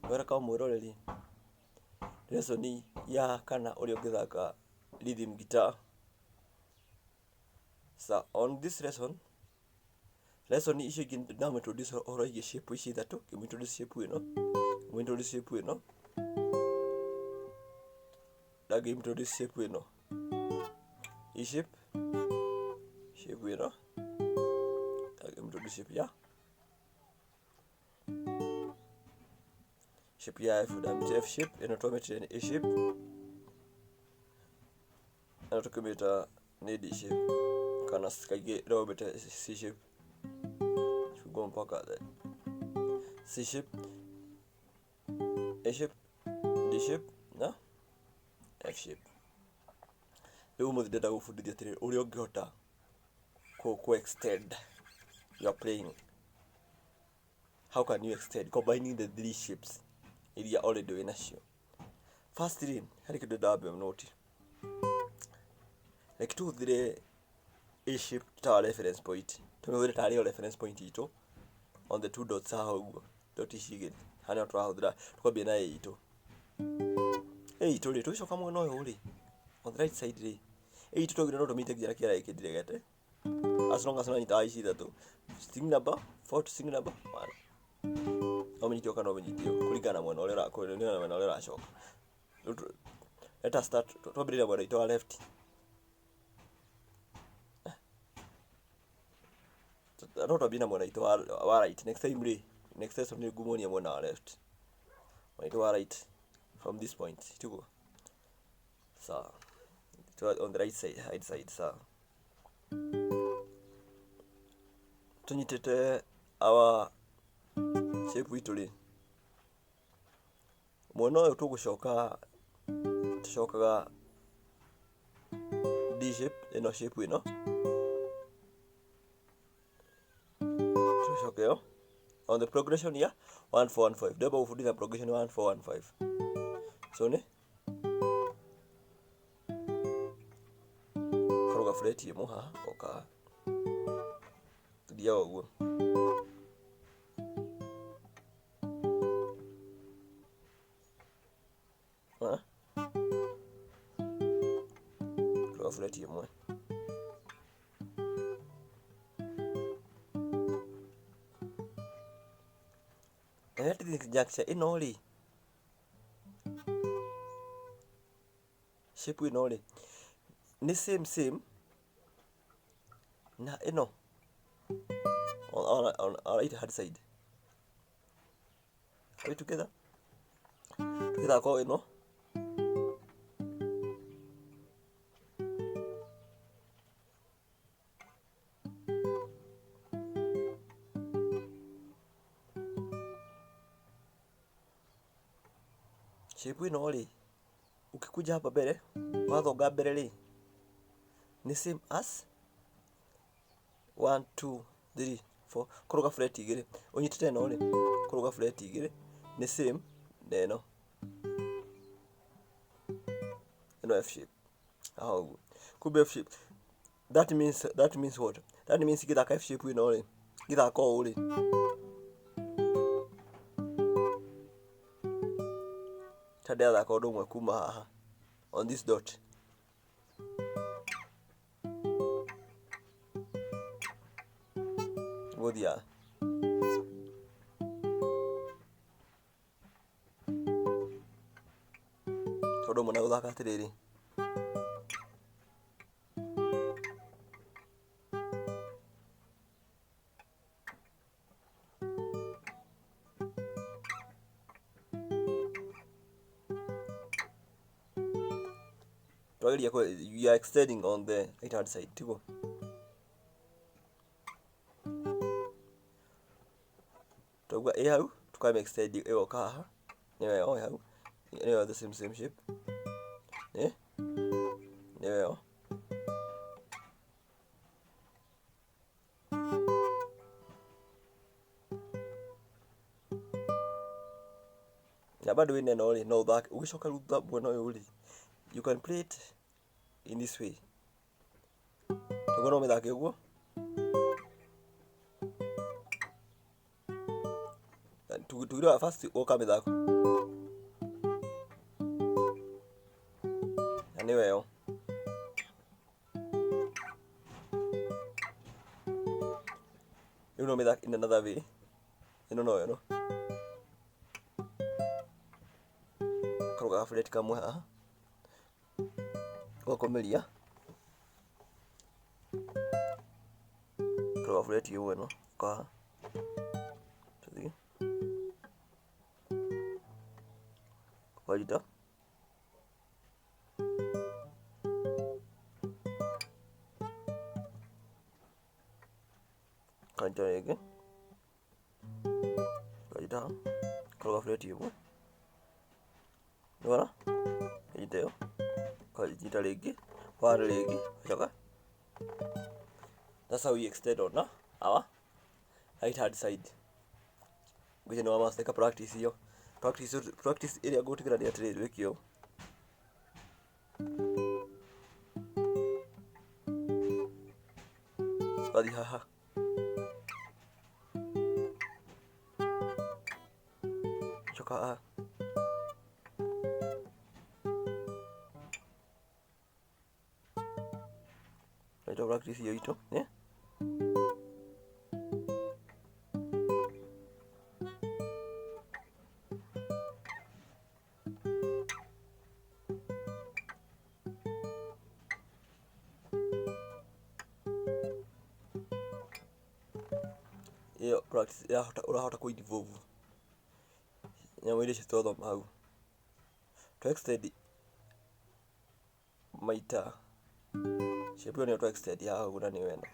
Welcome mwĩroreri lesson ya kana ũrĩa ũngĩthaka rhythm guitar. So on this lesson, lesson icio ingĩ ndamũintroduce ũhoro wĩgiĩ shape ici ithatũ, ngĩmũintroduce shape ĩno, ngĩmũintroduce shape ĩno, na ngĩintroduce shape ĩno. E shape, shape ĩno, na ngĩmũintroduce shape ya shape ya F, ndamĩtire F shape, ĩno twamĩtire nĩ A shape, ĩno tũkĩmĩta nĩ D shape, kana kaingĩ no ũmĩte C shape, go mpaka C shape, A shape, D shape na F shape. Rĩu ũmũthĩ ndĩrenda gũbundithia atĩrĩrĩ ũrĩa ũngĩhota kũ extend your playing. How can you extend combining the three shapes iria already wĩ nacio? Firstly, harĩ kĩndũ ndĩrenda wambe ũnote. Reke tũhũthĩre A shape ta reference point, tũmĩhũthĩre tarĩ yo reference point itũ on the two dots haha ũguo, dot ici igĩrĩ, haha nĩho tũrahũthĩra, tũkwambia na A itũ. A itũ rĩ, tũgĩcoka mwena ũyũ rĩ, on the right side rĩ, A itũ twaugire no tũmĩite nginya na kĩara gĩkĩ ndiregete, as long as nĩwanyita ici ithatũ, string number 4 to string number 1. No ũmĩnyite ũũ kana ũmĩnyite ũũ kũringana na mwena ũrĩa kũringana na mwena ũrĩa ũracoka. Let us start, twambĩrĩrie mwena witũ wa left. No twambie na mwena witũ wa right. Next time rĩ, next lesson nĩ ngũmuonia mwena wa left. Mwena witũ wa right from this point, tiguo? Sawa. On the right side, right side, sawa. Tũnyitĩte our shape itũ rĩ, mwena ũyũ tũgũcoka tũcokaga D shape, ĩno shape ĩno, tũcoke ĩyo on the progression ya 1 4 1 5. Ndĩrenda gũbundithia progression 1 4 1 5. So nĩ karuga fret ĩmwe haha goka tũthiaga ũguo. Karuga fret ĩmwe. At this juncture ĩno rĩ, shape ĩno rĩ, nĩ same same na ĩno on right hand side. Are we together? Tũgĩthaka o ĩno. Shape ĩno rĩ, ũkĩkunja hapa mbere, wathonga mbere rĩ, nĩ same as 1 2 3 4 kũrũga fret igĩrĩ, ũnyitĩte ĩno rĩ, kũrũga fret igĩrĩ nĩ same na ĩno, ĩno F shape haha ũguo. Kumbe F shape that means what? That means ngĩthaka F shape ĩno rĩ, ngĩthaka ũũ rĩ, ta ndĩrathaka ũndũ ũmwe kuma haha on this dot. Gũthiaga tondũ ũmwe na gũthaka atĩrĩrĩ, twageria we are extending on the right hand side, tiguo? Twauga ĩ hau tũkame extend ĩgoka haha, nĩyo ĩyo ĩ hau, nĩyo the same same shape, ĩ nĩyo ĩyo. Na bado wĩna ĩno rĩ, no ũthake ũgĩcoka rĩu mwena ũyũ rĩ, you can play it in this way. Ũguo no ũmĩthake ũguo. Tugire first ũka mĩthako. Na nĩyo ĩyo. Rĩu no mĩthako in another way. Ĩno no ĩno. Karũga gabureti kamwe haha. Ũgakomeria. Karũga bureti ũguo ĩno. Kaha. Tũthiĩ. Ũkanyita. Kanyita rĩngĩ. Kanyita haha. Karũga bureti ĩmwe. Nĩwona? Kanyita ĩyo. Kanyita rĩngĩ. Ware rĩngĩ. Gacoka. That's how we extend on our right hand side. Ngwĩciria nĩ wa master ĩka practice ĩyo. Practice practice ĩrĩa ngũtigĩra nĩ atĩrĩrĩ wĩke ũũ. Wathiĩ haha. Coka haha. Naitwa practice hiyo ito, yeah? Ĩyo practice ĩrahota ũrahota kũ involve nyamũ iria twathoma hau. To extend maita shape ĩyo nĩyo twa extend haha ũguo na nĩyo ĩno.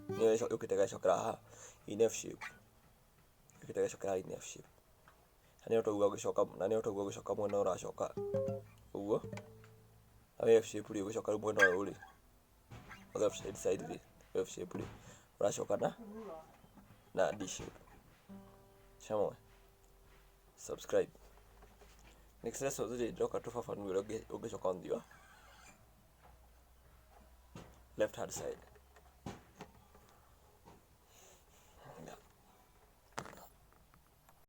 Nĩyo yũkĩte ĩgacokera haha in F shape. Yũkĩte ĩgacokera haha in F shape. Na nĩyo twauga ũgĩcoka na nĩyo twauga ũgĩcoka mwena ũyũ ũracoka ũguo. Na F shape rĩ ũgĩcoka rĩu mwena ũyũ rĩ, left side side rĩ, F shape rĩ, ũracoka na D shape. Shamwe. Subscribe. Next lesson rĩ ndĩroka tũbabanue ũrĩa ũngĩcoka on your left hand side.